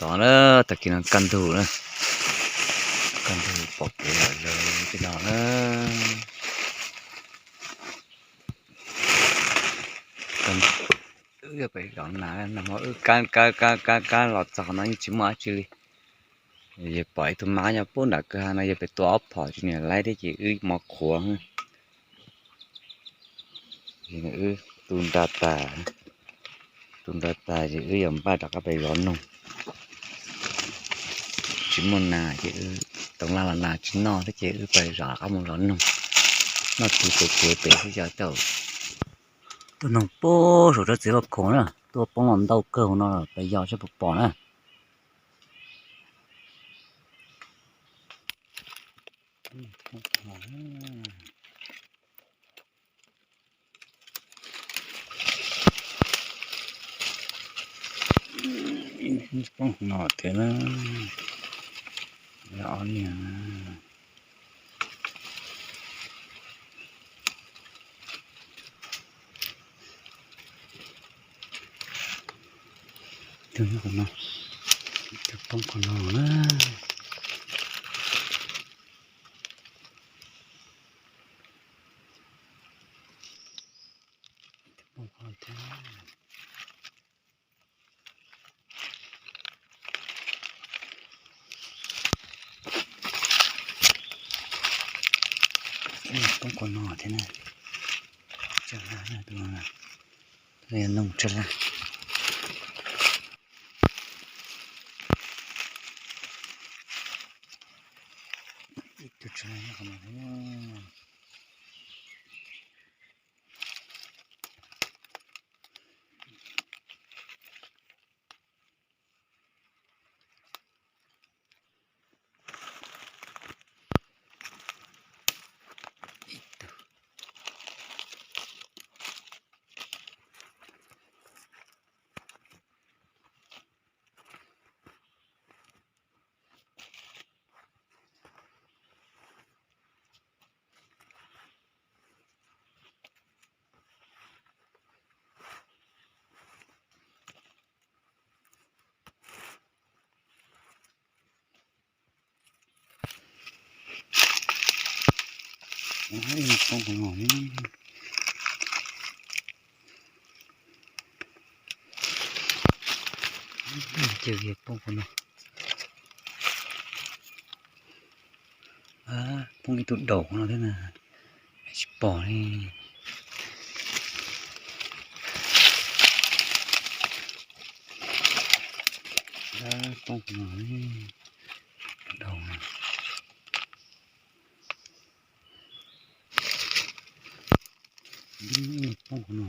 Tod na, tag kis no kaj ntug na, kaj ntug pom kev lawm tej no na. Wb yog pem zov nas, nag hmo wb kab kab kab kab kab los txog qhov no yeej tsis muaj dab tsi li. Yog pom ib tug mab nyob pub nram kwj ha no, yog pem tua ob phom tsis niam laib thiab ces wb mov qhuav. Wb tu nra tas, tu nra tas ces wb yuav npaj rov qab pem zov noog. Tsis muaj nas ces wb toov laj los nas tsis noj thiab ces wb pem zov rov qab mus zov noog. Noj tug pem kev pem xwb, xyov tau tuaj noog pub saum tsob txiv loj khoom na, tuaj poob los ntau kawg no, peb yos saib puas pom na. Poob no thiab na, ob niag. Tus nyob qhov no, tus poob qhov no na. Tus poob qhov no thiab. Poob qhov no thiab na. Tsawg laj na, tus no, tus no yog noog tsawg laj. Ib tug tsawg laj nyob qhov no thiab. Poob qhov no, ces poob qhov no. Poob ib tug daum qhov no thiab na, tsis pom li. Poob qhov no, daum. Poob qhov no.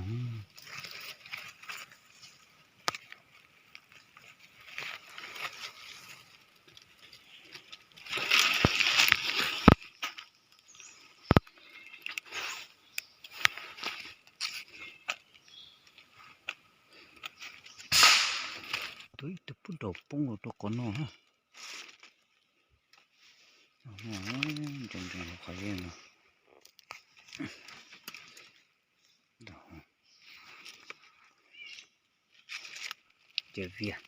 Tus ib tug pub nraud poob los rau qhov no. Ntsoog ntsoog qhov yeej no. Ces vias.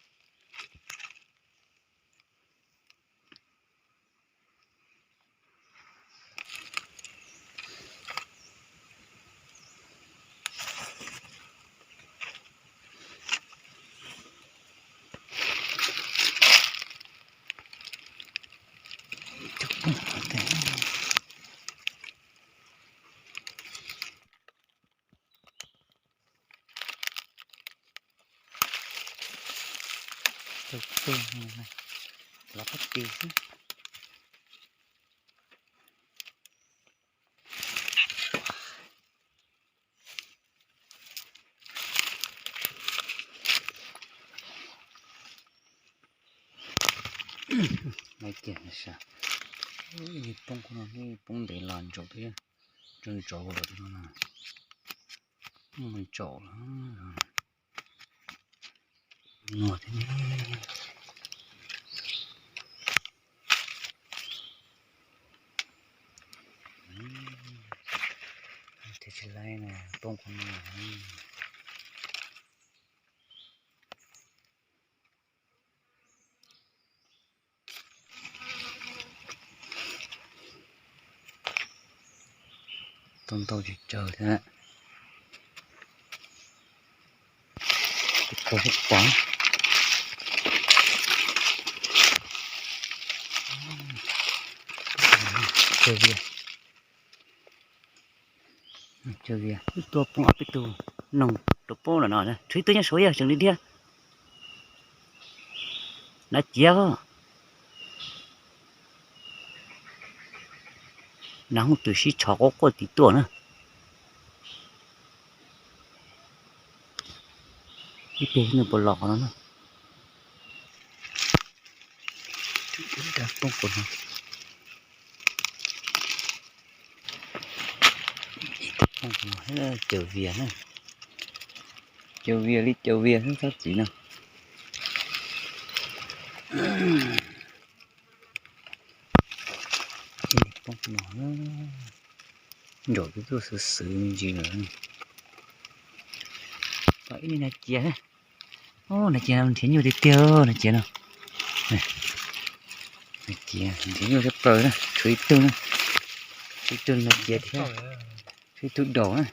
Tus pem no los pab tis xwb. Laiv kiag sas, poob qhov no, poob ntev los ntsaum thiab, ntsaum ntsaum los no, ntsaum los no thiab. Thiab tsis laib na, poob qhov no. Ntau tsawg tsawg thiab. Kho sib pom. Cov vias, cov vias twb tuaj poob ob peb tug noog rau poob lawm no, tshuav ib tug nyob saud yog tseem li dhia. Nav ciav, nav hooj twm sib tshov quaj quaj tim tuaj na. Ib pliag nws puas los qhov no na. Poob kuv no. Caws vias na, caws vias li caws vias xwb txhob txiv no. Poob no, nraum twb tuaj xwb xwb me ntsis lawm. Pom ib niag nas ciav, nas ciav no nrhiav nyuj tiag tiag nas ciav no. Nas ciav nrhiav nyuj sab plaws na, tshuav ib tug na, tshuav ib tug nas ciav thiab, tshuav ib tug daum na.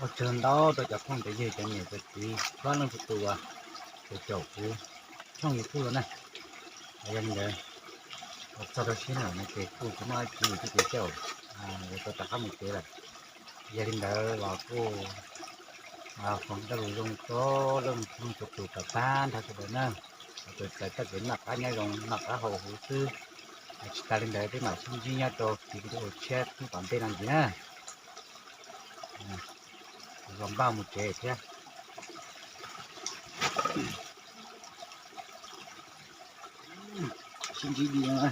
Ua tsaug ntau rau cov phooj cov ywg cov niam cov txiv txhua leej txhua tus uas caum kuv tshooj YouTube los na. Yog li ntawd, txog rau siab na no ces kuj tsis muaj dab tsi thiab ces xyaum yuav tau rov qab mus tsev lawm. Yog li ntawd los kuj foom koob hmoov zoo rau leej txhua tus kom tag nrho sawv daws na, kom txawm txawm txoj kev noj qab nyob zoo noj qab haus huv xwb. Tsis tas li ntawd peb mam sib ntsib nyob rau video tshiab tom ntej no ntxiv na. Los npaj mus tsev thiab. Sib ntsib dua.